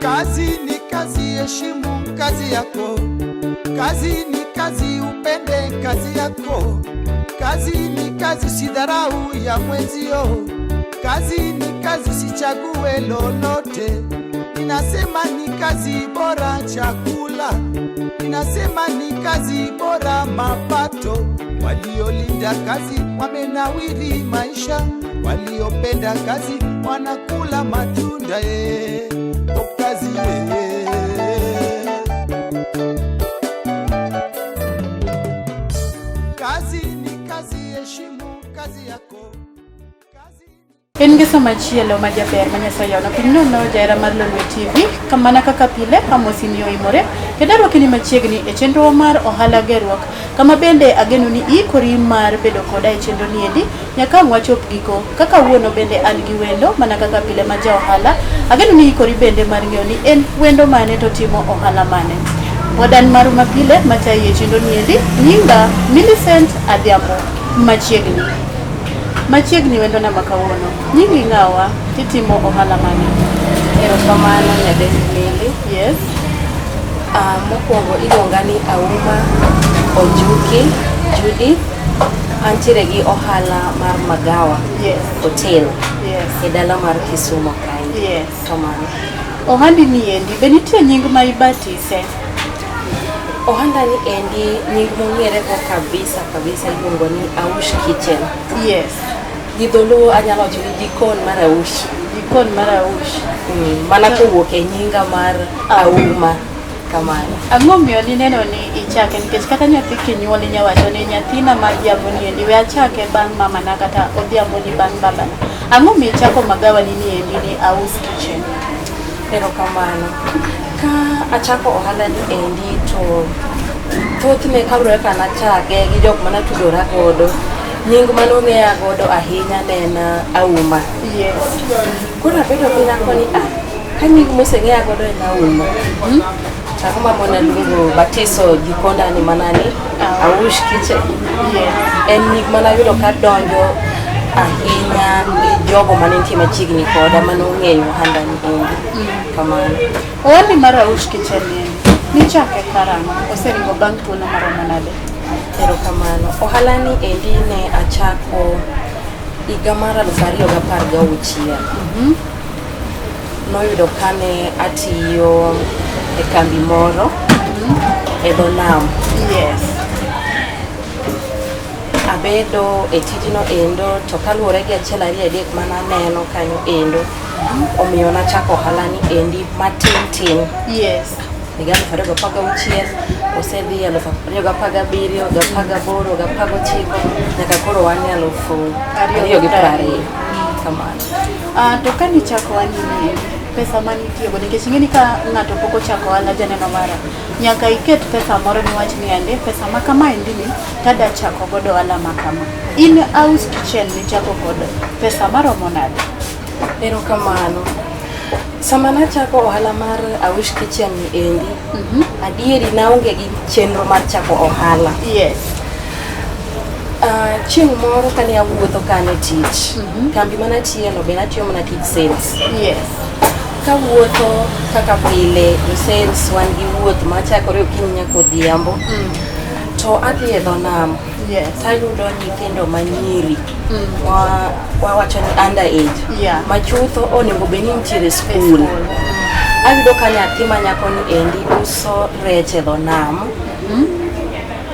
Kazi ni kazi, heshimu kazi yako. Kazi ni kazi, upende kazi yako. Kazi ni kazi, usidharau ya mwenzio. Kazi ni kazi, usichague lolote. Ninasema ni kazi bora chakula, ninasema ni kazi bora mapato. Waliolinda kazi wamenawiri maisha, waliopenda kazi wanakula matunda. O kazi ye. Kazi ni kazi, heshimu kazi yako. Kazi ni En ngeso machielo ma jaber ma Nyasaye oyawona piny nono jahera mar Lolwe TV kamana kaka pile amosi ni oimore kendo arwaki ni machiegni e chenro mar ohala gerruok kama bende ageno ni iikori mar bedo koda e chenro ni endi nyaka ang' wachop giko kaka wuono bende an gi wendo mana kaka pile ma ja ohala ageno ni iikori bende mar ng'eyo ni en wendo mane to timo ohala mane pod an maru mapile matayi e chenro ni endi nyinga Millicent Adhiambo machiegni machiegni wendona ma kawuono nyingi ng'awa titimo ohala mane? Erokamano nyadendi Mili. Yes. Mokwongo iluonga ni Auma Ojuki Judith. Antiere gi ohala mar magawa hotel e dala mar Kisumo kae. Kamano. Ohandi ni endi be nitie nying ma ibatise? Ohanda ni endi nying mong'ere go kabisa kabisa iluongo ni Aush Kitchen. Gi dholuo anyalo wacho ni jikon mar Aush. Jikon mar Aush. Mana kowuok e nyinga mar Auma. Kamano. Ang'o miyo nineno ni ichake nikech kata nyathi kinyuol inya wacho ni nyathina ma odhiambo ni endi we achake bang' mamana kata odhiambo ni bang' babana. Ang'o miyo ichako magawa ni ni endi ni Aus Kitchen? Erokamano. Ka achako ohala ni endi to thothne kaluwore kaka nachake gi jok manatudora godo, nying manong'eya godo ahinya ne en Auma. Koro abedo piny ako ni ah, ka nying moseng'eya godo en Auma. To ang'o mamona luongo batiso jikonda ni mana ni Aush Kitchen. En nying manayudo ka donjo ahinya gi jogo mane nitie machiegni koda manong'eyo ohanda ni endi. Kamano. Ohandi mar Aush Kitchen ni endi nichake karang'o? Oseringo bang' thuolo maromo nade? Erokamano. Ohala ni endi ne achako higa mar 2016. Noyudo kane atiyo e kambi moro e dho nam. Abedo e tijno endo to kaluwore gi achiel ariyo adek mananeno kanyo endo, omiyo nachako ohala ni endi matin tin. Higa 2016 osedhi 2017, 18, 19 nyaka koro wan e 2020. Kamano. To ka nichako ohandi ni endi, pesa manitiyogo nikech ing'e ni ka ng'ato pok ochako ohala janeno mara, nyaka iket pesa moro miwach ni ande pesa ma kama endi ni tada chako godo ohala ma kama. In Aus Kitchen nichako kod pesa maromo nade? Erokamano. Sama nachako ohala mar Aush Kitchen ni endi, adieri naonge gi chenro mar chako ohala. Chieng' moro kane awuotho kane tich, kambi manatiye no be natiyo mana tij sales. Kawuotho kaka pile, jo sales wan gi wuoth machakore okinyi nyaka odhiambo. To adhi e dho nam. Tayudo nyithindo manyiri. Wawacho ni under age. Ma chutho onego bed ni nitiere skul. Ayudo ka nyathi ma nyako ni endi uso rech e dho nam.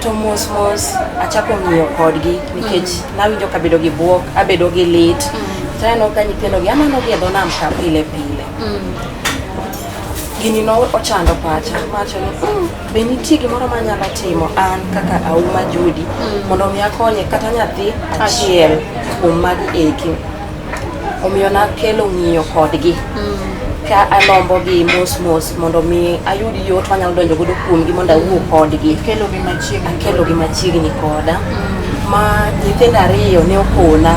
To mos mos achako ng'iyo kodgi nikech nawinjo kabedo gi buok, abedo gi lit. To aneno ka nyithindo gi aneno gi e dho nam ka pile pile. Gini no ochando pacha, mawacho ni be nitie gimoro manyalo timo an kaka Auma Judy mondo mi akonye kata nyathi achiel kuom magi eki. Omiyo nakelo ng'iyo kodgi ka alombo gi mos mos mondo mi ayud yot manyalo donjo godo kuomgi mondo awuo kodgi. Ikelo gi machiegni. Akelo gi machiegni koda. Ma nyithindo ariyo ne okona.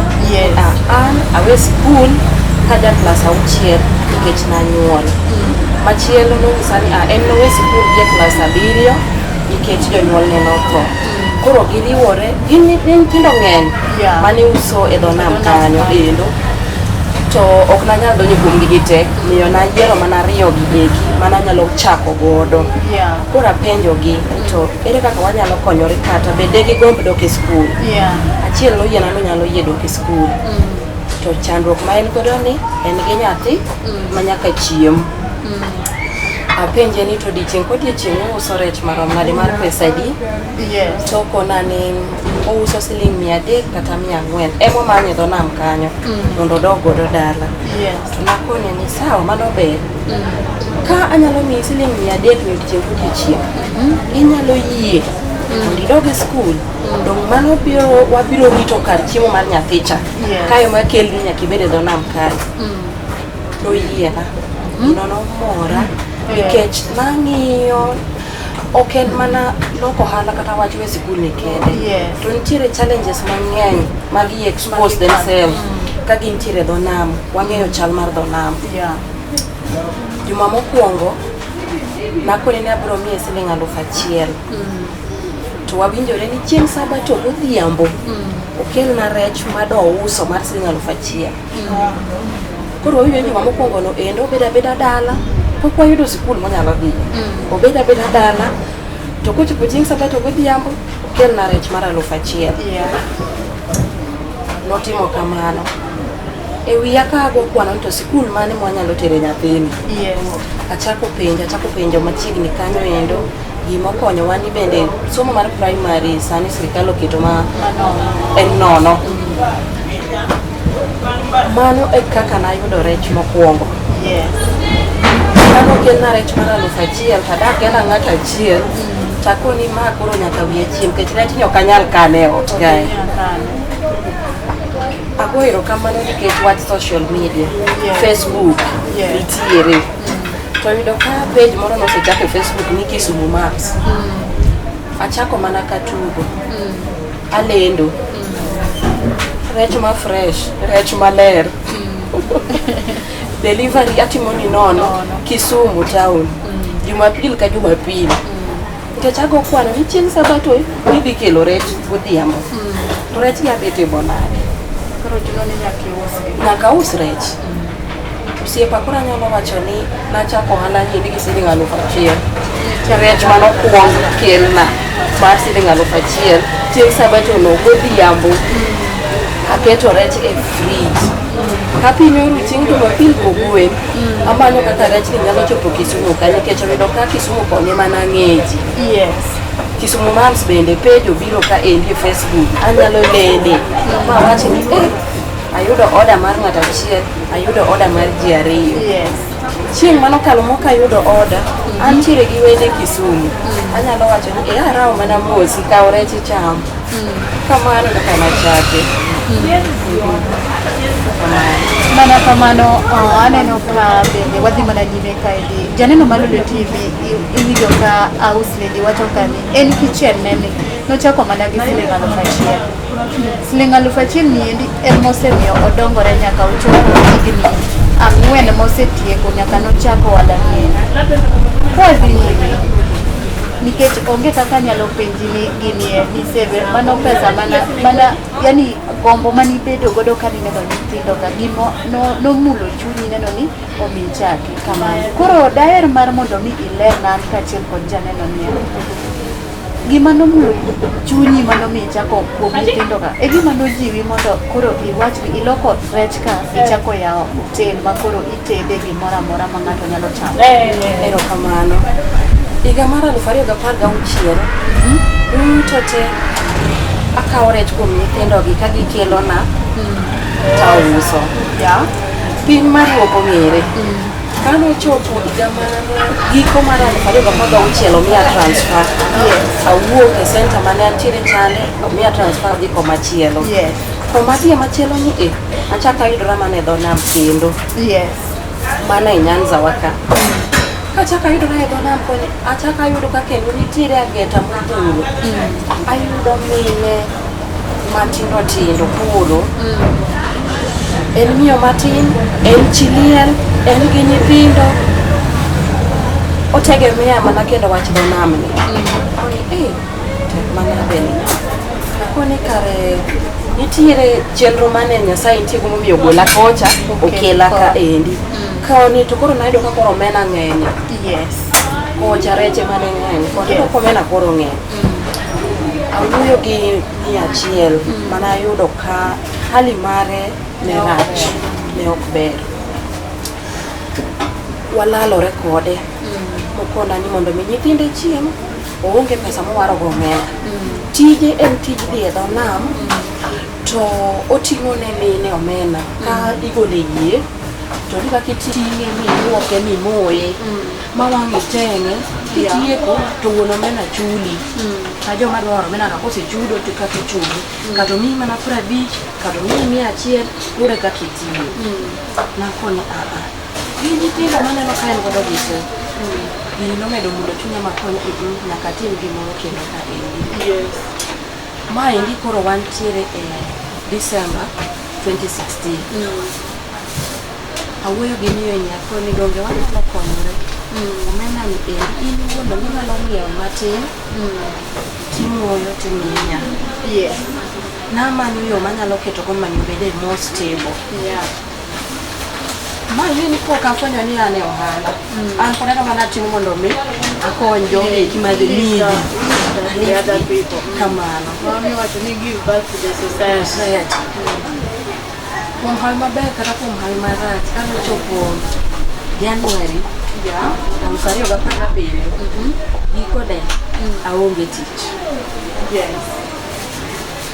An awe skul kaja klas 6 nikech nanyuol. Machielo nonyisa ni en nowe skul gi e klas 7 nikech jonyuolne notho. Koro giriwore, gin nyithindo ng'eny mane uso e dho nam kanyo endo. To ok nanyal donjo kuom gigi te, miyo nayiero mana ariyo gi eki mana anyalo chako godo. Koro apenjogi to ere kaka wanyalo konyore kata be de gigomb dok e skul. Achiel noyiena nonyalo yie dok e skul. To chandruok ma en godo ni en gi nyathi ma nyaka chiem. Apenje ni to odiechieng' kodiechieng' ouso rech marom nade mar pesa adi? To okona ni ouso siling 300 kata 400 emomanyo e dho nam kanyo mondo odog godo dala. To nakone ni sawa, mano ber. Ka anyalo miyi siling 300 ni odiechieng' kodiechieng', inyalo yie mondo idog e skul. Dong' mano biro wabiro rito kar chiemo mar nyathi cha. Kae ema kelni nyaka ibed e dho nam kae. Noyiena. Gino nomora nikech nang'iyo ok en mana loko ohala kata wach we sikul ni kende. To nitiere challenges mang'eny ma gi expose themselves ka gintiere e dho nam. Wang'eyo chal mar dho nam. Juma mokwongo nakone ni abiro miye siling 1000. To wawinjore ni chieng' Sabato godhiambo okelna rech mado uso mar siling 1000. Koro wawinjo ni juma mokwongo no endo obed abeda dala, pok wayudo sikul monyalo dhiye. Obed abeda dala, to kochopo chieng' Sabato godhiambo okelna rech mar 1000. Notimo kamano. E wiya ka ago kwano ni to sikul mane mwanyalo tere nyathini. Achako penjo machiegni kanyo endo. Gima okonyowa ni bende somo mar primary sani sirikal oketo ma en nono. Mano e kaka nayudo rech mokwongo. Kane okelna rech mar 1000 to adak kenda ng'ato achiel, takoni ma koro nyaka wiya chiem nikech rechni ok anyal kane e ot kae. Ago erokamano nikech wach social media, Facebook nitiere. To yudo ka page moro nosechak e Facebook ni Kisumu Maps. Achako mana katugo. Alendo. Rech ma fresh, rech maler. Delivery atimo ni nono Kisumu town. Jumapil ka Jumapil. Nikech ago kwano ni chieng' Sabato idhi kelo rech godhiambo. To rech gi adhi timo nade? Koro chuno ni nyaka iusgi. Nyaka aus rech. Osiepa koro anyalo wacho ni nachako ohala ni gi siling 1000. Rech manokwong kelna mar siling 1000 chieng' Sabato no godhiambo. Aketo rech e fridge. Ka piny oru chieng' Jumapil kogwen, amanyo kaka rech ni nyalo chopo Kisumu ka nikech oyudo ka Kisumu koni mana ng'e ji. Kisumu Moms bende page obiro ka endi e Facebook. Anyalo lende ma awach ni ayudo order mar ng'ato achiel, ayudo order mar ji ariyo. Chieng' manokalo mokayudo order, antiere gi wede Kisumu. Anyalo wacho ni arawo mana mosi, kaw rech icham. Kamano kaka nachake. Mana kamano, aneno ka bende wadhi mana nyime kaendi. Janeno mar Lolwe TV iwinjo ka House Lady wacho ka ni en kitchen ne ni nochako mana gi siling 1000. Siling 1000 ni endi emosemiyo odongore nyaka ochopo higni 4 mosetieko nyaka nochako ohala ni endi. Kwadhi nyime, nikech onge kaka anyalo penji ni gini e ni save mano pesa mana yani gombo manibedo godo kanineno nyithindo ka gimo nomulo chunyi neno ni omi chaki kamano. Koro daher mar mondo mi ilerna an kaachiel kod janeno ni gima nomulo chunyi manomiyo ichako kuom nyithindo ka e gima nojiwi mondo koro iwach ni iloko rech ka ichako yawo hotel ma koro itede gimoro amora ma ng'ato nyalo chamo. Erokamano. Higa mar 2016 duto te akawo rech kuom nyithindogi ka gikelona tauso. Piny mar ok ong'ere. Kanochopo higa mar giko mar 2016 omiya transfer. Awuok e center mane antiere chande, omiya transfer adhi komachielo. Koma adhiye machielo ni achako ayudora mana e dho nam kendo. Mana e Nyanza wa ka. Kachako ayudora e dho nam koni, achako ayudo ka kendo nitiere ageta modhuro. Ayudo mine matindo tindo koro. En miyo matin, en chi liel, en gi nyithindo. Otegemea mana kendo wach dho nam ni. Koni tek manade ni. Akoni kare Nitiere chenro mane Nyasaye nitie go momiyo ogola kocha okela ka endi. Koni to koro nayudo ka koro omena ng'eny. Yes. Kocha reche mane ng'eny, koni to omena koro ng'eny. Awuoyo gi 100 mana ayudo ka hali mare ne rach, ne ok ber. Walalore kode mokona ni mondo mi nyithinde chiem, oonge pesa mowaro go omena. Tije en tij dhi e dho nam to oting'o ne mine omena ka igole yie to ni kaka iting'e miluoke mimoye ma wang' iteng'e kitieko to wuon omena chuli. Ka joma dwaro omena ka kosechudo to kaka ichuli. Kata omiyi mana 50, kata omiyi 100, luwore kaka itiyo. Nakone aa. Gi nyithindo maneno ka en godo gi te. Gini nomedo mulo chunya makoni nyaka atim gimoro kendo ka endi. Yes. Maendi koro wantiere e December 2016. Awuoyo gi miyo ni akoni donge wanyalo konyore. Omena ni endi in iwuon donge inyalo ng'iewo matin timoyo timiya. Yes. Namanyo yo manyalo keto go mani obede more stable. Yeah. Ma ing'e ni pok afwenyo ni an e ohala. An pod aneno mana atimo mondo mi akony jogi eki madhi needy. The other people. Kamano. Mami wacho ni give back to the society. Society. Kuom hawi maber kata kuom hawi marach, kanochopo January 2017, gikone aonge tich. Yes.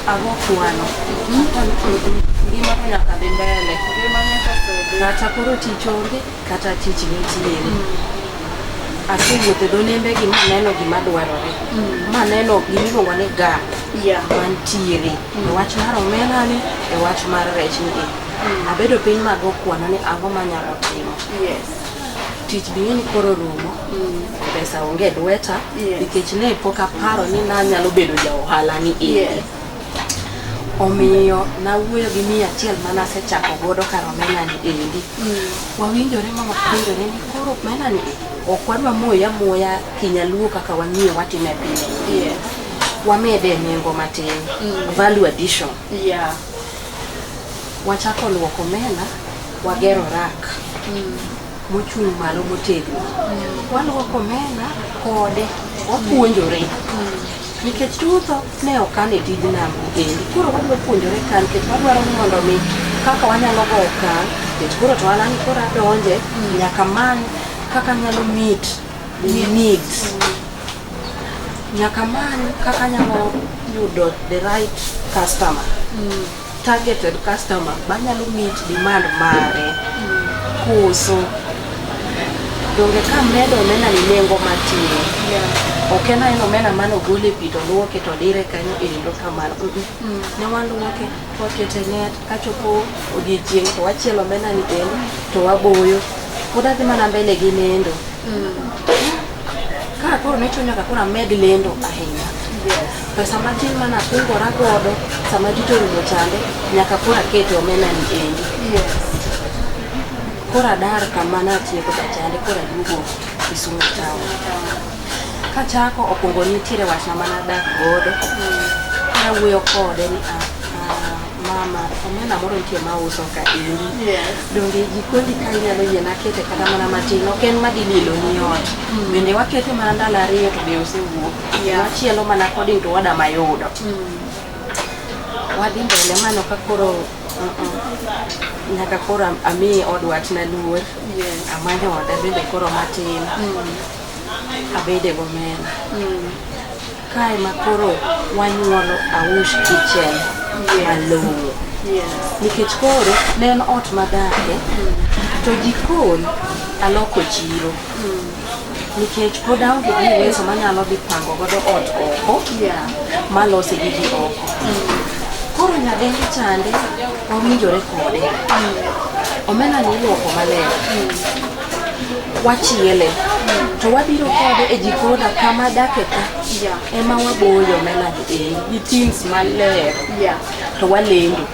Ago kwano. Ngima to nyaka dhi mbele. Kata koro tich onge, kata tich nitiere. Asewuotho e dho nembe gi maneno gima dwarore. Maneno gimiluongo ni gap mantiere e wach mar omena ni, e wach mar rech ni e. Abedo piny mago kwano ni ang'o manyalo timo. Yes. Tich be ing'e ni koro rumo. Pesa onge e lweta nikech ne pok aparo ni nanyalo bedo ja ohala ni endi. Yes. Omiyo nawuoyo gi miyo achiel manasechako godo kar omena ni endi. Wawinjore ma wapenjore ni koro omena ni ok wadwa moye amoya kinyaluo kaka wang'iyo watime pile. Yes. Wamede nengo matin. Value addition. Yeah. Wachako luoko omena, wagero rak mochung' malo motegno. Waluoko omena kode, wapuonjore. Nikech chutho ne ok an e tij nam endi. Koro wadwa puonjore ka nikech wadwaro ni mondo mi kaka wanyalo go okang' nikech koro to ohala ni koro adonje nyaka amany kaka anyalo meet needs. Nyaka amany kaka anyalo yudo the right customer. Targeted customer manyalo meet demand mare. Koso donge kamedo omena ni nengo matin. Ok en aena omena mane ogol e pi to luoke to dire kanyo endo kamano. Ne waluoke to wakete e net kachopo odiechieng' to wachielo omena ni endo to waboyo. Pod adhi mana mbele gi lendo. Ka koro ne chuno nyaka koro amed lendo ahinya. Pesa matin mane akungora godo sama tich orumo chande nyaka koro akete omena ni endi. Yes. Koro adar kama natieko cha chande koro aduogo Kisumu town. Kachako okuongo nitiere watna mane adak godo. Koro awuoyo kode ni mama omena moro nitie mauso ka endi. Yes. Donge jikondi ka inyalo yiena kete kata mana matin ok en madhi liloni ot. Bende wakete mana ndalo ariyo to be osewuok. Machielo mana according to order mayudo. Wadhi mbele mano ka koro nyaka koro ami od watna luor. Yes. Amanyo oda bende koro matin. Abede gomena. Kae ma koro wanyuolo Aush Kitchen malong'o. Yes. Nikech koro ne en ot madake to jikon aloko chiro. Nikech pod aonge gi uwezo manyalo dhi pango godo ot oko malose gi ji oko. Koro nyadendi chande wawinjore kode. Omena ni iluoko maler. Wachiele. To wabiro kode e jikonda kama adake ka. Ema waboyo omena ni endi gi tins maler. To walendo.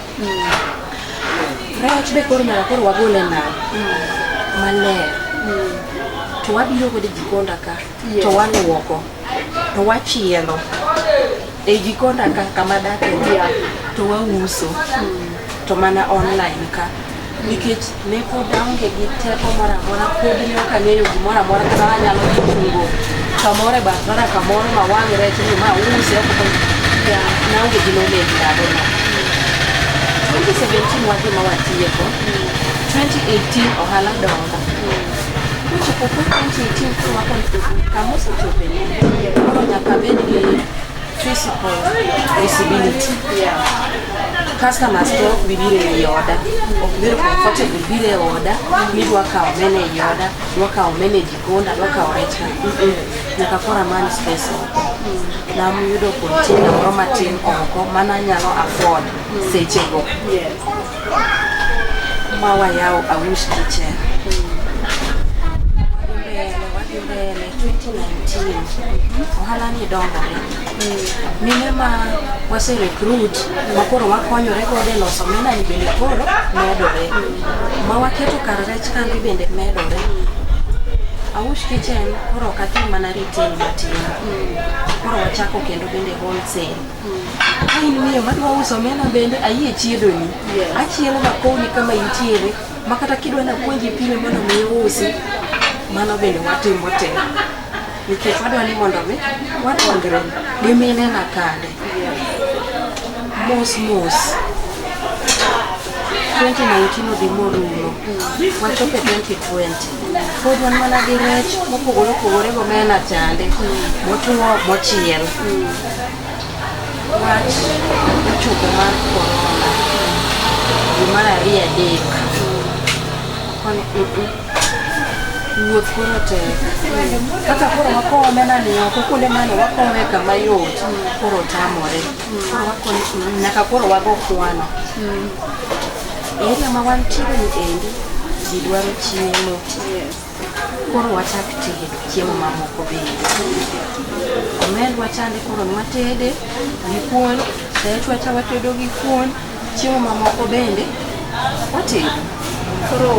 Rech be koro nyaka koro wagol e nam maler. To wabiro godo e jikonda ka to waluoko to wachielo e jikonda ka kama adake. To wauso. To mana online ka. Nikech ne pod aonge gi teko moro amora, pod ne ok ang'eyo gimoro amora kata anyalo dhi chungo kamoro e bath bara kamoro ma wang' rech ni ma use ok naonge gi knowledge ndalono. 2017 wadhi ma watieko. 2018 ohala dongo. Kochopo ko 2018 koro wakoni kama osechope ni koro nyaka abed gi physical visibility. Customers to ok bi biro ei oda, ok biro comfortable biro e oda ni dwa kawo omena ei oda, dwa kawo omena e jikonda, dwa kawo rech ka. Nyaka koro amany space oko. Namyudo container moro matin oko mananyalo afford sechego. Ma wayawo Aush Kitchen. Wadhi mbele, wadhi mbele 2019 ohala ni dongore. Mine ma wase recruit ma koro wakonyore godo e loso omena ni bende koro medore. Ma waketo kar rech kambi bende medore. Aush Kitchen koro ok atim mana retail matin. Koro wachako kendo bende wholesale. Ka in miyo madwa uso omena bende ayie chiedoni. Achielo makowni kama intiere ma kata kidwa napuonji pime mondo mi iusi, mano bende watimo te. Nikech wadwa ni mondo mi wadongre gi mine na kande. Mos mos 2019 odhi morumo. Wachopo e 2020. Pod wan mana gi rech mopogore opogore gomena chande motuo mochiel. Wach ochopo mar corona dwe mar ariyo adek. Koni wuoth koro tek. Kaka koro wakowo omena ni oko kuonde mane wakowe kama yot koro tamore. Koro wakoni nyaka koro wago kwano. Area ma wantiere ni endi ji dwaro chiemo. Koro wachak tedo chiemo mamoko bende. Omendwa chande koro nwatede gi kuon, rechwa cha watedo gi kuon, chiemo mamoko bende watedo. Koro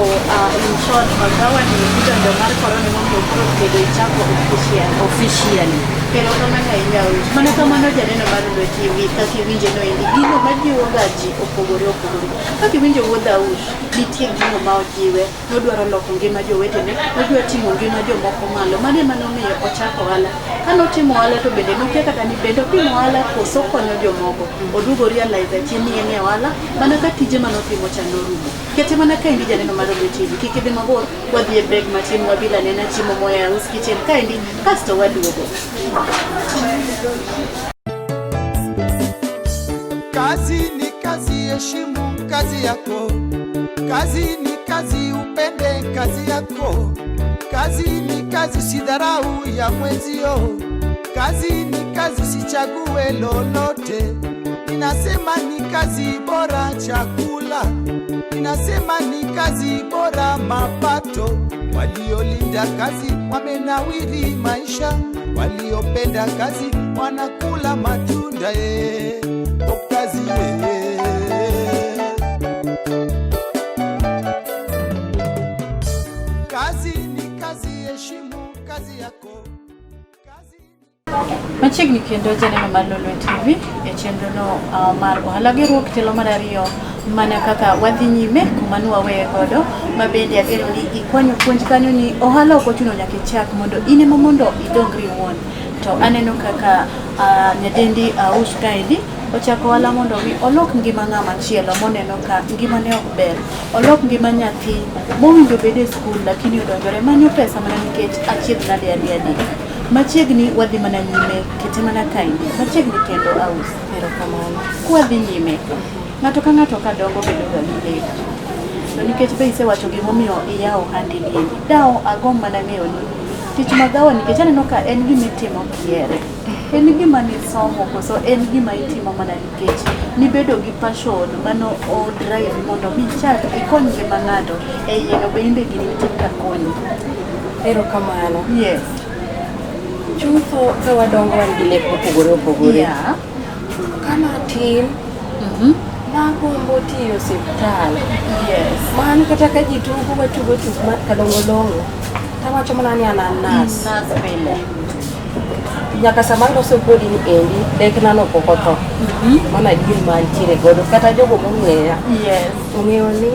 in short, magawa ni idonjo mar corona emomiyo koro tedo ichako official. Officially. Erokamano ahinya Aush. Mana kamano janeno mar Lolwe TV kaka iwinje no endi gino majiwo ga ji opogore opogore. Kaka iwinjo wuod Aush, nitie gino ma ojiwe, nodwaro loko ngima jowetene, nodwa ting'o ngima jomoko malo. Mano ema nomiyo ochako ohala. Kane otimo ohala to bende nokia kata ni bende otimo ohala koso okonyo jomoko. Oduogo realize achien ni en e ohala mana ka tije manotimo cha norumo. Kete mana kaendi janeno mar Lolwe TV, kik idhi mabor, wadhi e break matin wabil anena chiemo moa e Aush Kitchen kaendi kasto waduogo. Kazi ni kazi, heshimu kazi yako. Kazi ni kazi, upende kazi yako. Kazi ni kazi, sidharau ya mwenzio. Kazi ni kazi, usichague lolote. Ninasema ni kazi bora chakula, ninasema ni kazi bora mapato. Waliolinda kazi wamenawiri maisha, waliopenda kazi wanakula matunda. O kazi ye. Kazi ni kazi, heshimu kazi yako. Kazi Machiegni kendo janeno mar Lolwe TV e chenro no mar ohala gerruok tielo mar ariyo mana kaka wadhi nyime kuma nwaweye godo ma bende ageno ni ikwanyo puonj kanyo ni ohala ok ochuno nyaka ichak mondo in ema mondo idongri iwuon. To aneno kaka nyadendi Aush kaendi ochako ohala mondo mi olok ngima ng'ama chielo moneno ka ngimane ok ber. Olok ngima nyathi mowinjo bed e skul lakini odonjore manyo pesa mana nikech achiedh nade ariyo adek. Machiegni wadhi mana nyime, kete mana kaendi. Machiegni kendo Aush. Erokamano. Kwadhi nyime, ng'ato ka ng'ato ka dongo bedo ga gi lek. To nikech be isewacho gimomiyo iyawo ohandi ni endi, dawo agomb mana ng'eyo ni tich magawa nikech aneno ka en gima itimo kihere. En gima nisomo koso en gima itimo mana nikech nibedo gi passion mano o drive mondo mi ichak ikony ngima ng'ato e iye no bende gini nitie kaka konyi. Erokamano. Yes. Chutho ka wadongo wan gi lek mopogore opogore. Yeah. Ka natin, nagombo tiyo osiptal. Yes. Man kata ka ji tugo watugo tuk mar kalongolongo, tawacho mana ni an an nurse. Nurse pile. Nyaka sama aloso kodi ni endi, lekna no pok otho. Mano adier ma antiere godo. Kata jogo mong'eya, ong'eyo ni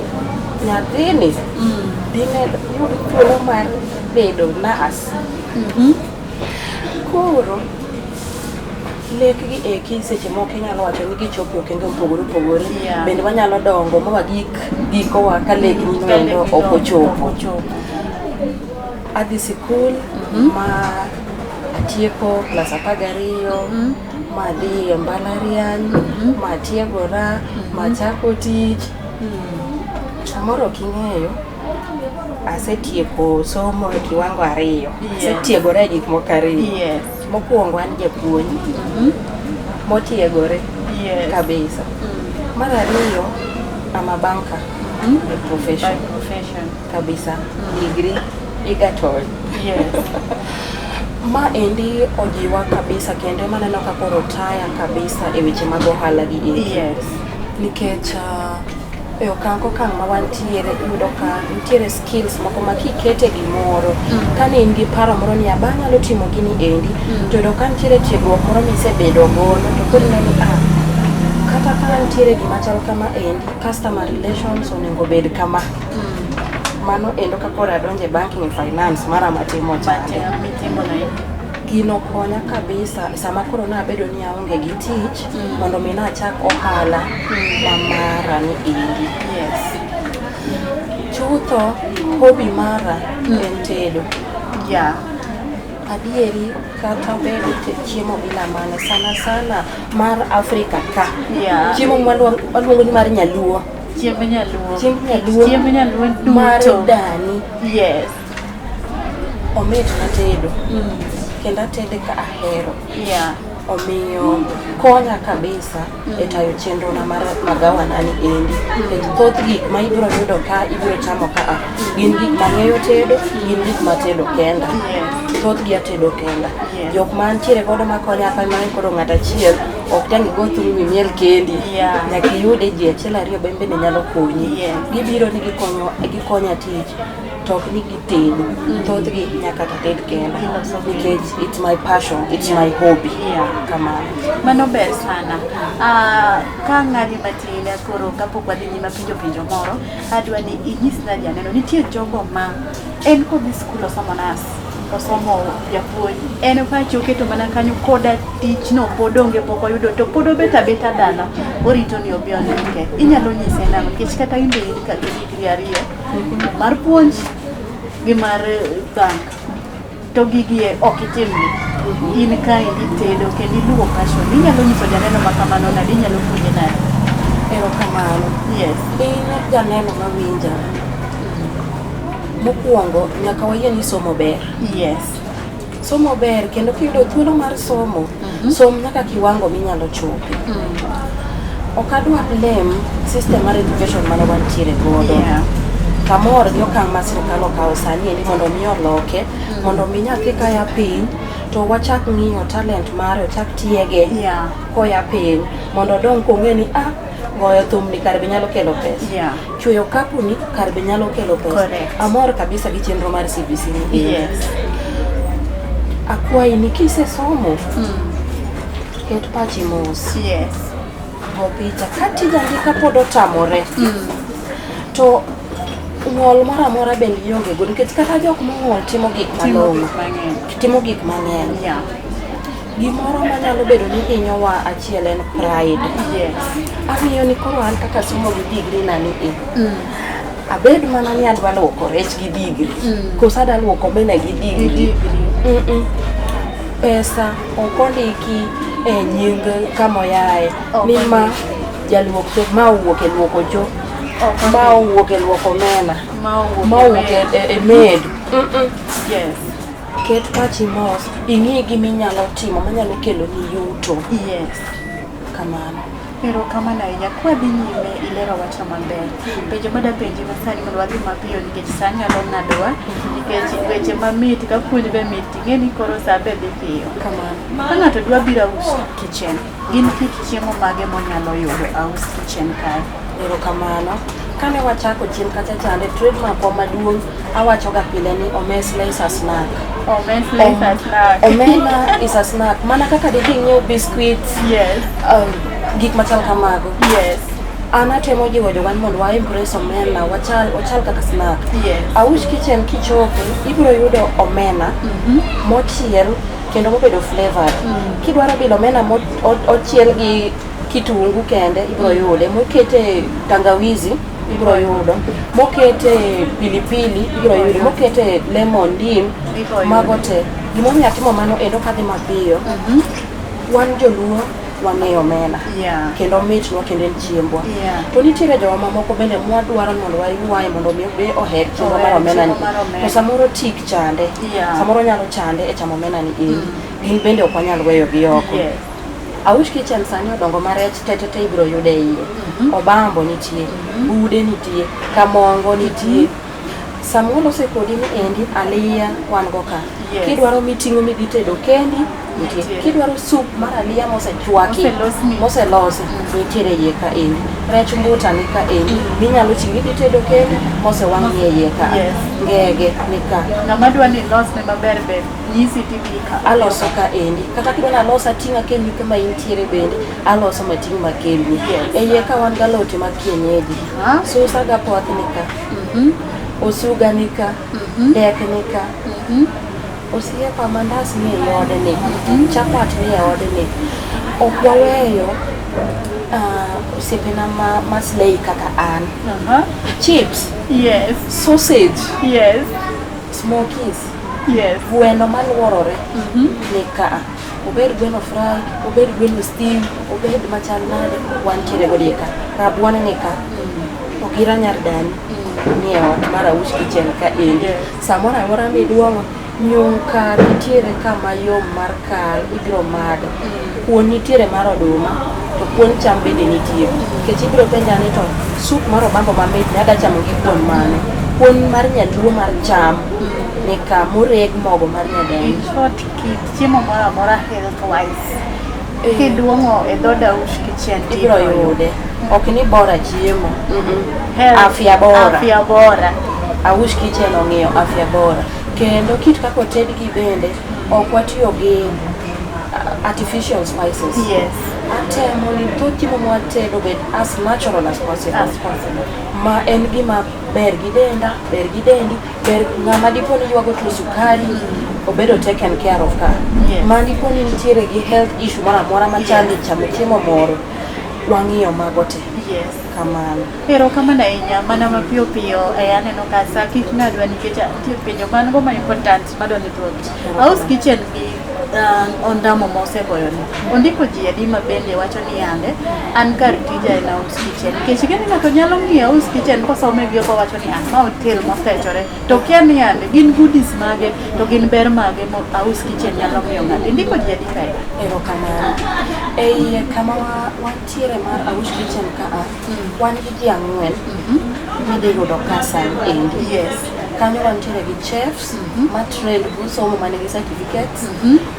nyathini dine yud thuolo mar bedo nas. Koro lekgi eki seche moko inyalo wacho ni gichopo e okenge mopogore opogore. Bende wanyalo dongo ma wagik gikowa ka lekni no endo ok ochopo. Adhi sikul ma atieko klas 12 ma adhi e mbalariany ma atiegora ma achako tich. Samoro ok ing'eyo, asetieko somo e kiwango 2. Asetiegora e gik moko 2. Mokwongo an japuonj motiegore kabisa. Mar ariyo, I'm a banker by profession. By profession. Kabisa. Degree igatol. Ma endi ojiwa kabisa kendo maneno ka koro taya kabisa e weche mag ohala gi eki. Nikech e okang' kokang' ma wantiere iyudo ka nitiere skills moko ma kikete gimoro kane in gi paro moro ni aba anyalo timo gini endi to yudo ka nitiere tiegruok moro misebedo godo to koro ineno ni kata ka nitiere gima chal kama endi customer relations onego bed kama. Mano endo ka koro adonjo e banking and finance mara matimo chande. Gino konya kabisa sama koro nabedo ni aonge gi tich mondo mi nachak ohala ma mara ni endi. Chutho hobby mara en tedo. Adieri kata obedo chiemo bila mane sana sana mar Afrika ka. Chiemo mwaluongo ni mar nyaluo. Chiemb nyaluo. Chiemb nyaluo. Chiemb nyaluo duto. Mar dani. Omit na tedo. Kendo atede ka ahero. Omiyo konya kabisa e tayo chenro na mar magawa na ni endi. Nikech thoth gik ma ibiro yudo ka ibiro chamo ka a gin gik ma ang'eyo tedo, gin gik ma atedo kenda. Thothgi atedo kenda. Jok ma antiere godo makonya ka ma koro ng'ato achiel ok tang' igo thum mimiel kendi. Nyaka iyude ji achiel ariyo bende nyalo konyi. Gibiro ni gikonya tich to ok ni gitedo. Thothgi nyaka tated kenda nikech it's my passion, it's my hobby. Kamano. Mano ber sana. Ka ng'adi matin koro kapok wadhi nyime penjo penjo moro, adwa ni inyisna janeno nitie jogo ma en kodhi skul osomo nas, osomo japuonj, en pache oketo mana kanyo koda tichno pod onge pok oyudo to pod obet abeta dala orito ni obi ondike. Inyalo nyise nang'o nikech kata in be in ka gi digri 2 mar puonj gi mar bank to gigi e ok itimgi. In ka itedo kendo iluwo passion. Inyalo nyiso janeno ma kamano nade? Inyalo puonje nade? Erokamano. In janeno mawinja. Mokwongo nyaka wayie ni somo ber. Somo ber kendo kiyudo thuolo mar somo, som nyaka kiwango minyalo chope. Ok adwa blame system mar education mane wantiere godo. Kamor gi okang' ma sirkal okawo sani endi mondo mi oloke, mondo mi nyathi kaya piny to wachak ng'iyo talent mare, ochak tiege koya piny mondo odong kong'e ni goyo thum ni kar be nyalo kelo pesa. Chweyo okapu ni kar be nyalo kelo pesa. Amor kabisa gi chenro mar CBC ni. Akwayi ni kisesomo, ket pachi mos. Go picha. Ka tij andika pod otamore, to ng'ol moro amora bende ionge go nikech kata jok mong'ol timo gik malong'o. Timo gik mang'eny. Gimoro manyalo bedo ni hinyowa achiel en pride. Ang'iyo ni koro an kaka somo gi degree na ni e. Abed mana ni adwa luoko rech gi degree. Koso adwa luoko omena gi degree. Pesa ok ondiki e nying kamoyae ni ma jaluok cho ma owuok e luoko cho ma owuok e luoko omena ma owuok e med. Ket pachi mos, ing'i gima inyalo timo manyalo kelo ni yuto. Kamano. Erokamano ahinya. Kwadhi nyime ilero wachno maber. Penjo madapenji masani mondo wadhi mapiyo nikech sa nyalo ng'adowa nikech weche mamit ka puonj be mit ing'e ni koro sa be dhi piyo. Kamano. Ka ng'ato dwa biro Aus Kitchen, gin kit chiemo mage monyalo yudo Aus Kitchen kae? Erokamano. Kane wachako chien kacha chande, trademark wa maduong' awachoga pile ni omesla is a snack. Omesla is a snack. Omena is a snack. Mana kaka didhi ng'iew biscuits, gik machal kamago. An atemo jiwo jowa ni mondo wa embrace omena, wachal kaka snack. Aush Kitchen kichopo, ibiro yudo omena mochiel kendo mobedo flavored. Kidwaro bilo omena ochiel gi kitungu kende, ibiro yude. Mokete tangawizi, ibiro yudo. Mokete pilipili, ibiro yudo. Mokete lemon, ndim, mago te. Gimomiyo atimo mano endo kadhi mapiyo, wan joluo wang'eyo omena. Kendo mitnwa kendo en chiembwa. To nitiere jowa mamoko bende mwadwaro ni mondo waywaye mondo mi be oher chiembwa mar omena ni. To samoro tik chande. Samoro nyalo chande e chamo omena ni endi. Gin bende ok wanyal weyo gi oko. Aush Kitchen sani odongo ma rech te te te ibiro yudo e iye. Obambo nitie, bude nitie, kamongo nitie. Sama walose kodi ni endi aliya wan go ka. Kidwaro miting'o midhi tedo kendi nitie. Kidwaro soup mar aliya mosechwaki, moselosi nitiere iye ka endi. Rech mbuta ni ka endi minyalo ting'o idhi tedo kendi mosewang' ni e iye ka. Ngege ni ka. Ng'ama dwa ni ilosne maber be nyisi tidhi ka. Aloso ka endi. Kata kidwa ni alos ating' akelni kama intiere bende aloso mating' makelni. E iye ka wan galote mag kienyeji. Susa gapoth ni ka. Osuga ni ka. Dek ni ka. Osiepa mandas ni e odni. Chapat ni e odni. Ok waweyo osiepena ma slay kaka an. Chips. Sausage. Smokies. Gweno maluorore ni ka. Obed gweno fry, obed gweno stew, obed machal nade, wantiere godo ka. Rabuon ni ka. Ogira nyar dani ni e ot mar Aush Kitchen ka endi. Samoro amora miduong'o, nyuka nitiere kama yom mar kal, ibiro madho. Kuon nitiere mar oduma, to kuon cham bende nitie. Nikech ibiro penja ni to soup mar obambo mamit ni adwa chamo gi kuon mane. Kuon mar nyaluo mar cham ni ka moreg mogo mar nyadani. In short, kit chiemo moro amora health wise. Kiduong'o e dhood Aush Kitchen ibiro yude. Ok ni bora chiemo. Health. Afya bora. Afya bora. Aush Kitchen ong'iyo afya bora. Kendo kit kaka otedgi bende ok watiyo gi artificial spices. Atemo ni thoth chiemo mwatedo bed as natural as possible. As possible. Ma en gima ber gi denda, ber gi dendi, ber ng'ama dipo ni ywago tuo sukari, obedo taken care of ka. Ma dipo ni nitiere gi health issue moro amora machandi chamo chiemo moro, wang'iyo mago te. Kamano. Erokamano ahinya, mana mapiyo piyo aneno ka sa kik ng'adwa nikech nitie penjo man go ma important madwa ni duoki. Aush Kitchen gi ondamo ma osegoyoni. Ondiko ji adi ma bende wacho ni yande an kar tija en Aush Kitchen. Nikech ing'e ni ng'ato nyalo ng'iyo Aush Kitchen kosome gi oko wacho ni ah ma hotel mofechore. To kia ni yande gin goodies mage to gin ber mage ma Aush Kitchen nyalo miyo ng'ato. Indiko ji adi kae? Erokamano. E iye kama wantiere mar Aush Kitchen ka a, wan gi ji ang'wen midhi yudo ka sani endi. Kanyo wantiere gi chefs ma trained osomo manigi certificates.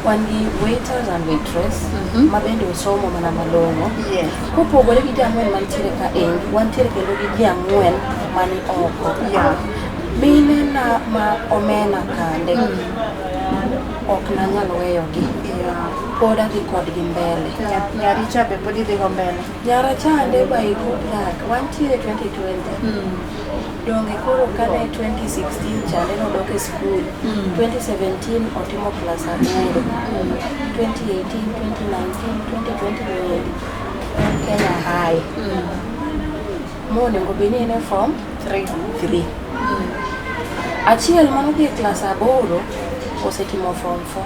Wan gi waiters and waitress ma bende osomo mana malong'o. Kopogore gi ji ang'wen mantiere ka endi, wantiere kendo gi ji ang'wen mani oko. Mine na ma omena kande ok nanyal weyogi. Pod adhi kodgi mbele. Nyaricha be pod idhi go mbele? Nyara chande by good luck. Wantiere 2020. Donge koro kane 2016 chande nodok e skul. 2017 otimo klas 8. 2018, 2019, 2020 Kenya High. Monego bed ni en e form 3. Achiel manodhi e klas 8 osetimo form 4.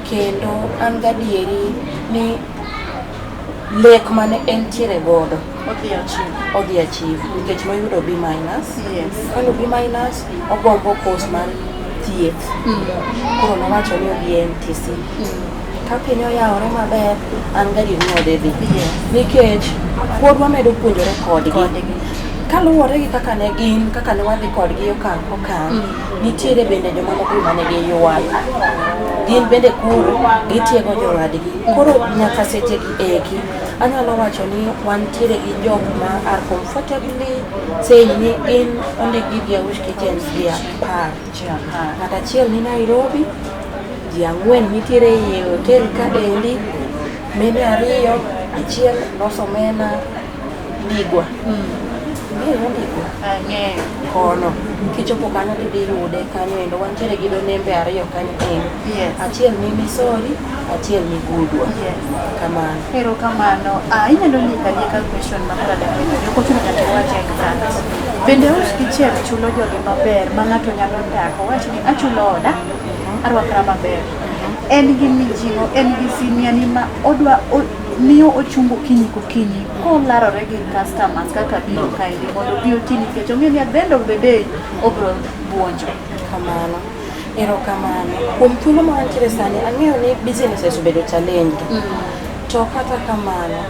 Kendo an gadieri ni lek mane entiere godo odhi achieve nikech noyudo B minus. Kano B minus ogombo course mar thieth. Koro nowacho ni odhi e MTC. Ka piny oyawore maber, an gadier ni odhi dhi. Nikech pod wamedo puonjore kodgi. Kaluwore gi kaka ne gin, kaka ne wadhi kodgi okang' kokang', nitiere bende jomamoko mane giywak. Gin bende koro gitiego jowadgi. Koro nyaka seche gi eki, Anyalo wacho ni wantiere gi jok ma are comfortably saying ni gin ondikgi gi Aush Kitchens ji 10. Ji 10. Ng'at achiel ni Nairobi, ji 4 nitiere ei hotel ka endi, mine 2, achiel loso omena Ndigwa. Ing'eyo Ndigwa? Ang'eyo. Kono. Kichopo kanyo tidhi yude kanyo endo. Wantiere gi dho nembe 2 kanyo endo. Yes. Achiel ni Misori, achiel ni Gudwa. Yes. Kamano. Erokamano. Ah, inyalo ndiko andika question ma koro adwa penjo. Ok ochuno nyaka iwach exact. Bende Aush Kitchen chulo jogi maber ma ng'ato nyalo dak? Owach ni achulo oda, arwakra maber. En gi mijing'o, en gi simiani ma odwa miyo ochungo okinyi kokinyi kolarore gi customers kaka biro kaendi mondo obi oti nikech ong'eyo ni at the end of the day obro buonjo. Kamano. Erokamano. Kuom thuolo ma wantiere sani, ang'eyo ni businesses obedo challenged. To kata kamano,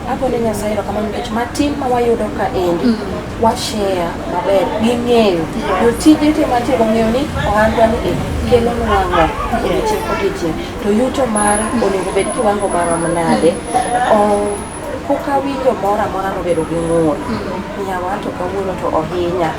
agone Nyasaye erokamano nikech matin ma wayudo ka endi, wa share maber ging'eyo. Jotije te mantie go ng'eyo ni ohandwa ni e kelonwa ang'o odiochieng' kodiochieng'. To yuto mara onego bed kiwango marom nade. Pok awinjo moro amora nobedo gi ng'ur. Yawa to kawuono to ohinya.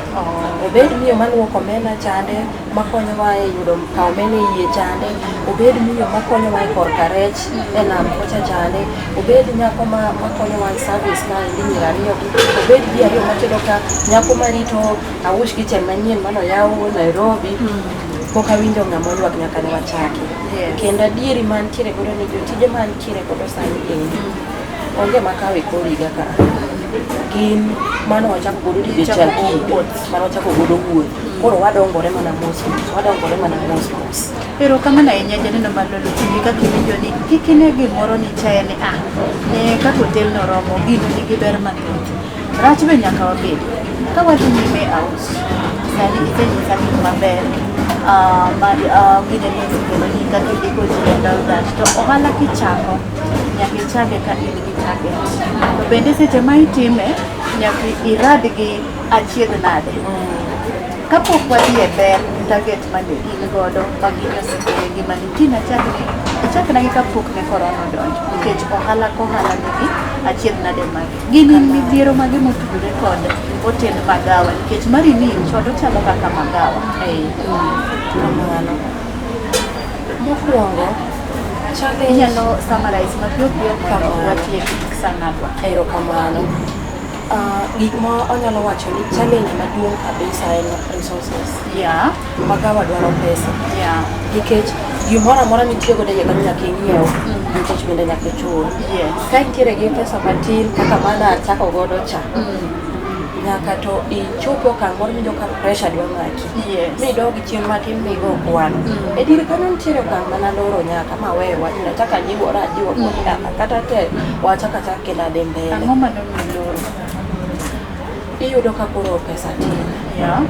Obed miyo maluoko omena chande, makonyowa e yudo kawo omena e yie chande, obed miyo makonyowa e korka rech e nam kocha chande, obed nyako makonyowa e service kaendi nyiri 2 gi, obed ji 2 matedo ka, nyako marito Aush Kitchen manyien manoyaw Nairobi. Pok awinjo ng'ama oywak nyaka ne wachaki. Yes. Kendo adieri mantiere godo ni jotije mantiere godo sani endi onge makawo e kor higa ka. Gin mano wachako godo tije Ichako chak godo higa, wuoth. mano wachako godo wuoth. Koro wadongore mana mos mos, wadongore mana mos mos. Erokamano ahinya janeno mar Lolwe TV kaka iwinjo ni kik ine gimoro ni chaye ni ah, ne kaka hotel no romo, gino nigi ber mathoth. Rach be nyaka wabed. Ka wadhi nyime Aush, sani isenyisa gik maber ma gine ni osekelo ni kaka indiko ji and all that. To ohala kichako, nyaka ichake ka in gi target. To bende seche ma itime, nyaka irad gi achiedh nade. Kapok wadhi e ber target mane in godo ma gini osekelo e ngimani, tin achakna gi kapok ne korona odonjo, nikech ohala kohala nigi achiedh nade mage. Gin midhiero mage motudore kod otend magawa, nikech mari ni chon ochalo kaka magawa. Kamano. Mokwongo, challenge Inyalo summarize mapiyo piyo mondo Kamano. watiek sa ng'atwa. Erokamano. Gik ma anyalo wacho ni challenge maduong' kabisa en resources. Yeah. Magawa dwaro pesa. Yeah. Nikech gimoro amora mitiyo godo e iye kanyo nyaka ing'iew, nikech bende nyaka ichul. Yes. Ka intiere gi pesa matin kaka mana achako godo cha, nyaka to ichop okang' moro miwinjo ka pressure dwa maki. Yes. Midog chien matin migo kwan. E diere kanyo nitiere okang' mana loro nyaka maweyo wachno, achako ajiwora ajiwo kata tek wachako achak kendo adhi mbele. Ang'o manomiyo loro? Iyudo ka koro pesa tin. Yeah.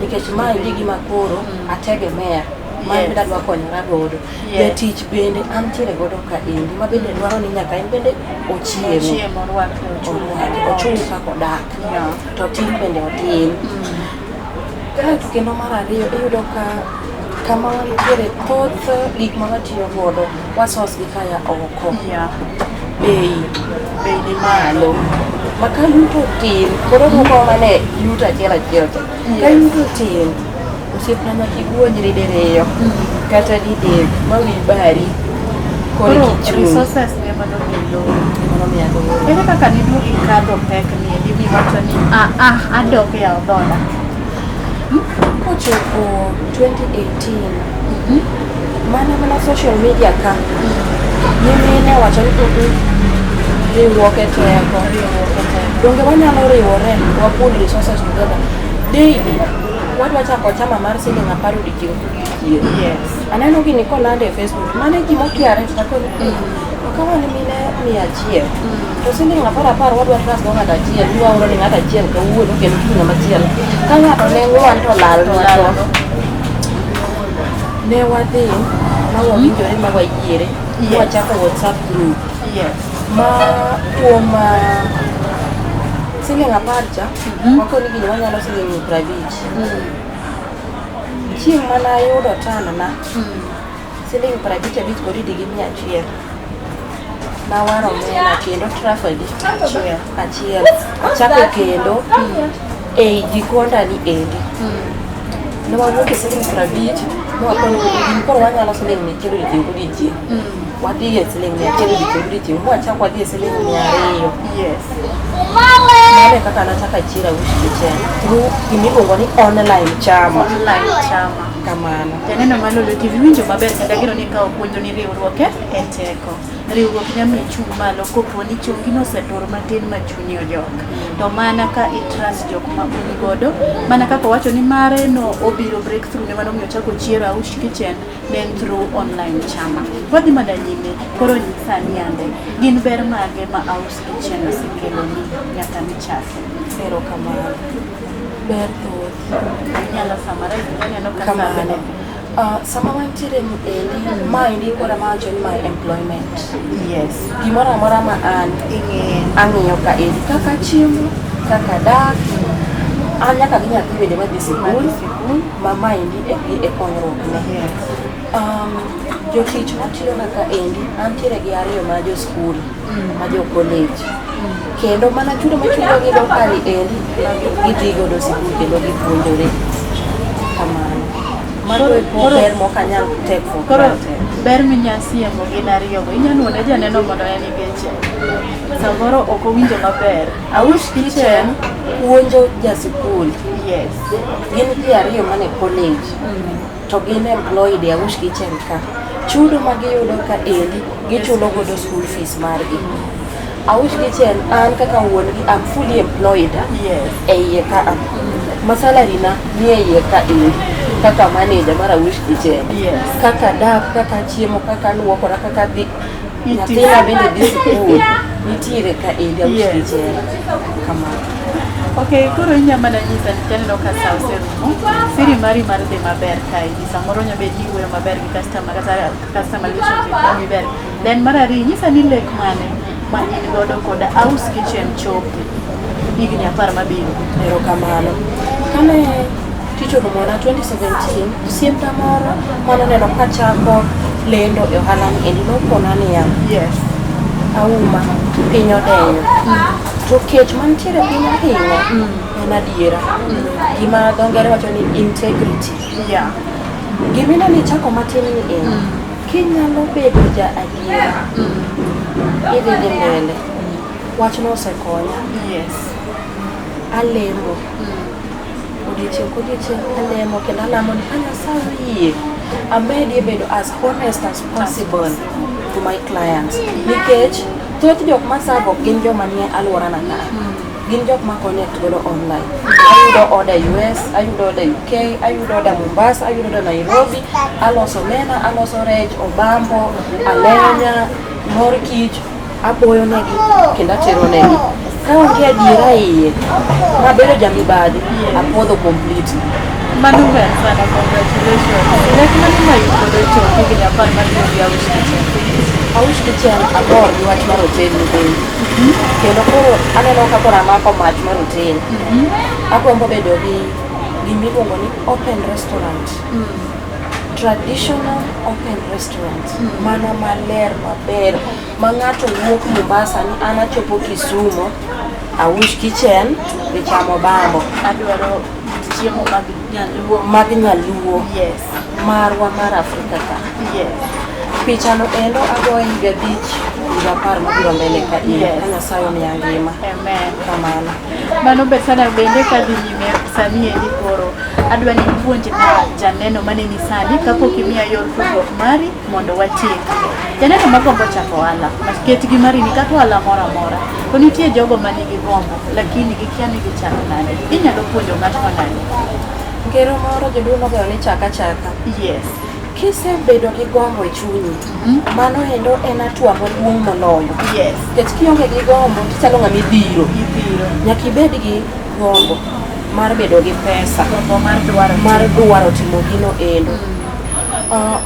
Nikech mae e gima koro ategemea. Ma Yes. bende adwa konyora godo. Yes. Jatich bende antiere godo ka endi ma bende dwaro ni nyaka en bende ochiemo. Ochiemo, orwakre, ochul. Orwake, ochul kaka odak. Yeah. To tin bende otin. Kaeto kendo mar ariyo iyudo ka kama wantiere thoth gik ma watiyo godo wasos gi kaya oko. Yeah. Bei Bei ni malo. malo. Ma ka yuto tin, koro moko mane yuto achiel achiel cha. Ka Yes. yuto tin, osiepna nyaka iguonjri diriyo kata didek ma wiyi bari koro Koro kichung'. resources ne manomiyo loro. Mano miyo aloro. Ere kaka niduogo ikadho pek ni endi miwacho ni ah ah adok yawo dhoda? Kochopo 2018, mana social media ka, nyimine owacho ni riwruok e teko. Donge wanyalo riwore wa pool resources together daily. Wadwa chako chama mar siling 10 odiochieng' kodiochieng'. Yes. Aneno gini kolande e Facebook, mano e ji mokiare to takoni to ka wan mine 100 to siling 10 10 wadwa trust go ng'ato achiel, ni waoro ne ng'ato achiel kawuono kendo kiny ng'ama chielo. Ka ng'ato ne ng'wan to lalnwa to. Ne wadhi ma wawinjore ma wayiere, Yes. wachako WhatsApp group. Yes. Ma kuom siling 10 cha, wakoni gini wanyalo siling 50. Chieng' mana ayudo tan na, siling 55 kod idi gi 100. Nawaro omena kendo trafadi achiel. Achako kendo ei jikonda ni endi. Ne wawuok e siling 50, ne wakono gini koro wanyalo siling 100 odiochieng' kodiochieng'. Wadhi e siling 100 odiochieng' kodiochieng' mwachako wadhi e siling 200. Yes. Mano e kaka nachako achiel Aush Kitchen through gimiluongo ni online chama. Online chama. Kamano. Janeno mar Lolwe TV winjo maber kendo ageno ni ka opuonjo ni riwruok e teko. Riwruok nyalo miyo ichung' malo kopo ni chongi nosetur matin ma chunyi ojok. To mana ka i trust jok ma un godo, mana kaka owacho ni mare no obiro breakthrough ne mano omiyo ochako chiero Aush Kitchen ne en through online chama. Wadhi mana nyime, koro nyisa ni ande gin ber mage ma Aush Kitchen osekeloni nyaka nichake? Erokamano. Ber thoth. Inyalo summarize aneno ka Kamano. Sama wantiere ni endi, maendi koro ema awacho ni my employment. Yes. Gimoro amora ma an Ing'eyo. ang'iyo ka endi kaka chiemo, kaka dak, an nyaka gi nyathi bende madhi sikul, ma maendi e, e konyruok ne. Yes. Jotich matiyo na ka endi, antiere gi ariyo ma jo skul, ma jo college. Kendo mana chudo machulo gi locally endi, gidhi godo sikul kendo gipuonjore. Kamano. Mano e ber mok anyal take for Koro granted. ber minya siemo gin ariyogo. Inya nuone janeno mondo en nikech samoro ok owinjo maber. Aush Kitchen puonjo ja sikul. Yes. Gin ji ariyo mane college to gin employed e Aush Kitchen ka. Chudo ma giyudo ka endi gichulo godo school fees margi. Aush Kitchen an kaka wuon gi am fully employed Yes. e iye ka a. Ma salary na ni e iye ka endi kaka manager mar Aush Kitchen. Yes. Kaka dak, kaka chiemo, kaka luokora, kaka dhi nyathina bende dhi sikul nitiere ka endi Aush Yes. Kitchen. Kamano. Okay, koro inya mana nyisa nikech aneno ka sa oserumo. Siri mari mar dhi maber kaendi. Samoro nya bet ni iwuoyo maber gi customer kata customer relationship mari ber. Then mar ariyo nyisa ni lek mane ma in godo kod Aush Kitchen chopo higni 10 mabiro. Erokamano. Kane tich orumona 2017, osiepna moro manoneno kachako lendo e ohala ni endi nokona niya, Yes. Auma, piny odenyo. To kech mantiere piny ahinya en adiera. Gima dho ngere wacho ni integrity. Yeah. Gimine ni ichako matin ni en, kinyalo bedo ja adiera, idhi dhi mbele. Wachno osekonya. Yes. Alemo. Odiochieng' kodiochieng' alemo kendo alamo ni ka Nyasaye oyie, amedie bedo as honest as possible to my clients. Nikech thoth jok ma serve ok gin joma nie alworana ka. Gin jok ma connect godo online. Ayudo order US, ayudo order UK, ayudo order Mombasa, ayudo order Nairobi, aloso omena, aloso rech, obambo, alenya, mor kich, aboyo negi kendo atero negi. Ka onge adiera iye, mabedo jamibadhi, apodho completely. Mano ber sana, congratulations. Lek mane ma in godo chop higni 10 mabiro gi Aush Kitchen? Aush Kitchen amor gi wach mar hotel ni bende. Kendo koro aneno ka koro amako mach mar hotel. Agombo bedo gi gimiluongo ni open restaurant. Traditional open restaurant. Mano maler maber ma ng'ato wuok Mombasa ni an achopo Kisumo, Aush Kitchen dhi chamo bambo Adwaro chiemo mag nyaluo. mag nyaluo Yes. marwa mar Afrika ka. Yes. Pichano endo agoyo higa 5 higa 10 mabiro mbele ka in Yes. ka Nyasaye omiya ngima. Amen. Kamano. Mano ber sana bende kadhi nyime sani endi koro adwa ni ipuonj na janeno maneni sani kapok imiya yor tudruok mari mondo watiek. Janeno magombo chako ohala, ket gi mari ni kata ohala moro amora. To nitie jogo manigi gombo lakini gikia ni gichako nade. Inyalo puonjo ng'atno nade? Ngero moro jaduong' nogoyo ni chaka chaka. Yes. Kisebedo gi gombo e chunyi, mano endo en hatua maduong' moloyo. Yes. Nikech kionge gi gombo tichalo ng'ama idhiro. Idhiro. Nyaka ibed gi gombo mar bedo gi pesa. Gombo mar dwaro. Mar dwaro timo gino endo.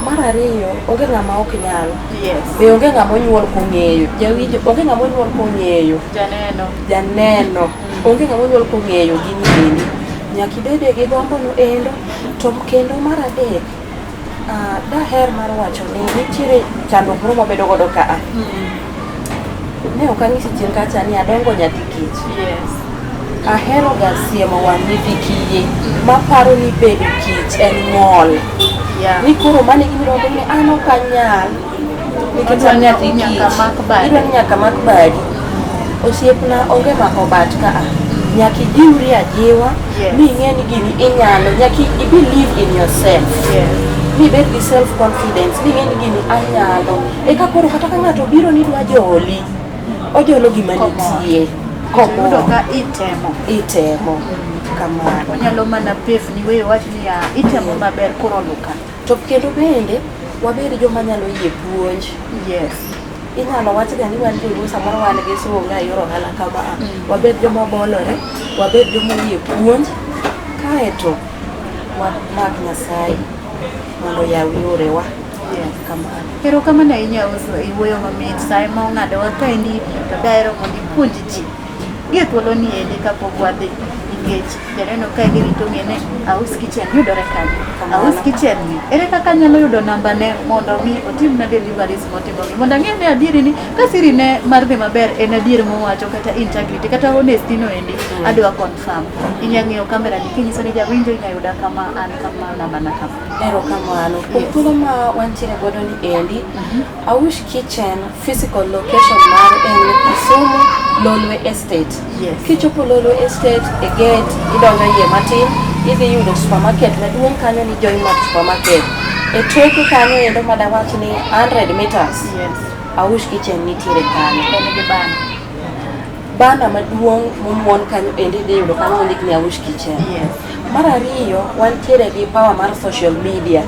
Mar ariyo, onge ng'ama ok nyal. Yes. Be onge ng'ama onyuol kong'eyo. Jawinjo, onge ng'ama onyuol kong'eyo. Janeno. Janeno. Onge ng'ama onyuol kong'eyo gini endi. Nyaka ibede gi gombo no endo. To kendo mar adek, daher mar wacho ni nitiere chandruok moro mwabedo godo ka a. Ne ok anyisi chien kacha ni adongo nyathi kich. Yes. Ahero ga siemo wang' nyithi kiye maparo ni bedo kich en ng'ol. Yeah. Ni koro mano e gima idwaro ni an ok anyal. Nikech an nyathi kich. Nyaka mak badi. Idwa ni nyaka mak badi. Osiepna onge mako bat ka a. Nyaka ijiwri ajiwa Yes. ming'e ni gini inyalo. Nyaka i believe in yourself. Yes. Mibed gi self confidence ming'e ni gini anyalo. Eka koro kata ka ng'ato obiro ni dwa joli, ojolo gima Komor. nitie. Yudo Komor. ka itemo. Itemo. Kamano. Onyalo mana pefni weyo wach niya itemo maber koro luka. To kendo bende wabed joma nyalo yie puonj. Yes. Inyalo wachga ni wan joluo samoro wan gi sunga e yor ohala kama a. Wabed joma bolore, wabed joma oyie puonj, kaeto wamak Nyasaye mondo oyaw yorewa. Yes. Kamano. Erokamano ahinya Auso, iwuoyo mamit. Sa ema ong'adowa kaendi to dahero mondo ipuonj ji. Gie thuolo ni endi kapok wadhi nikech janeno kae girito ng'e ni Aus Kitchen yudore kanye. Kamano. Aus Kitchen ni ere kaka anyalo yudo namba ne mondo mi otimna deliveries motimogi mondo ang'e ni adieri ni ka siri ne mar dhi maber en adier mowacho kata integrity kata honesty no endi adwa confirm. Inya ng'iyo kamera ni kinyiso ni jawinjo inya yuda kama an kama namba na kama. Erokamano. Kuom Yes. thuolo ma wantiere godo ni endi, Aush Kitchen physical location mare en Kisumu Lolwe Estate. Yes. Kichopo Lolwe Estate e gate idonjo iye matin, idhi yudo supermarket maduong' kanyo ni Joy Mart Supermarket. E toke kanyo endo madawach ni 100 meters, Yes. Aush Kitchen nitiere kanyo. En gi bana. Bana maduong' momuon kanyo endi idhi yudo kanyo mondik ni Aush Kitchen. Yes. Mar ariyo, wantiere gi power mar social media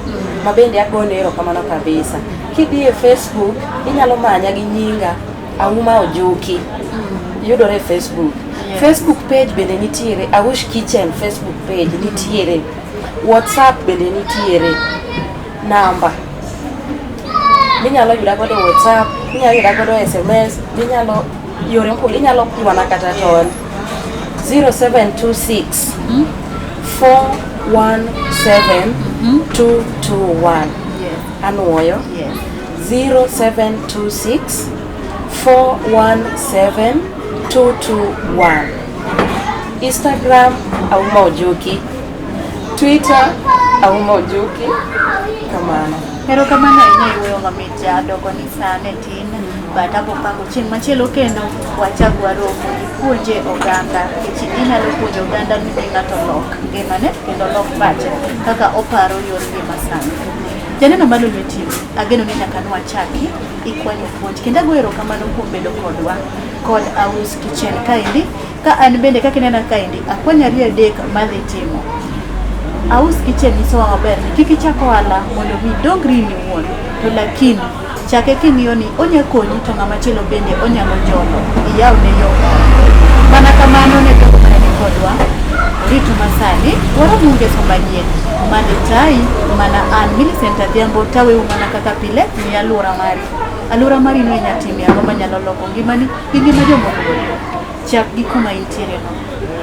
ma bende agone erokamano kabisa. Kidhi e Facebook, inyalo manya gi nyinga Auma Ojuki. Yudore e Facebook. Yes. Facebook page bende nitiere, Aush Kitchen Facebook page nitiere. WhatsApp bende nitiere. Namba minyalo yuda godo e WhatsApp, minyalo yuda godo e SMS, minyalo yore mopogore, inyalo ywana kata tol. 0726 417 221. Yes. Anuoyo. Yes. 0726 417 221. Instagram Auma Ojuki. Twitter Auma Ojuki. Kamano. Erokamano ahinya iwuoyo mamit jadoko ni sane tin but abopango chieng' machielo kendo wachak waromo ipuonje oganda nikech inyalo puonjo oganda mi ng'ato lok ngimane kendo lok pache kaka oparo yor ngima sani. Janeno mar Lolwe TV, ageno ni nyaka nwachaki ikwanyo puonj kendo agoyo erokamano kuom bedo kodwa kod Aus Kitchen kaendi ka an bende kaka inena kaendi akwanyo ariyo adek madhi timo. Aus Kitchen nyisowa maber ni kik ichak ohala mondo mi idongri in iwuon to lakini chake king'iyo ni onya konyi to ng'ama chielo bende onyalo jolo iyaw ne yo moro. Mana kamano ne jogo mane ni kodwa ritu masani waromo ngeso manyien mane tayi mana an Millicent Adhiambo taweu mana kaka pile ni alwora mari. Alwora mari no inya timie ang'o manyalo loko ngimani gi ngima jomoko. Chak gi kuma intiere no.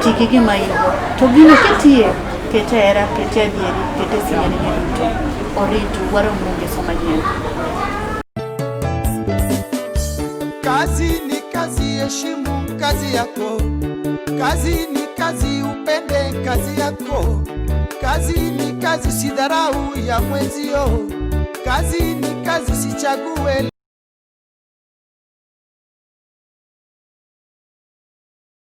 Ti gi gima in go. To gino kitiye, kete hera, kete adieri, kete sinyani ne duto. Oritu waromo ngeso manyien. Kazi ni kazi, heshimu kazi yako. Kazi ni kazi, upende kazi yako. Kazi ni kazi, usidharau ya mwenzio. Kazi ni kazi, usichague.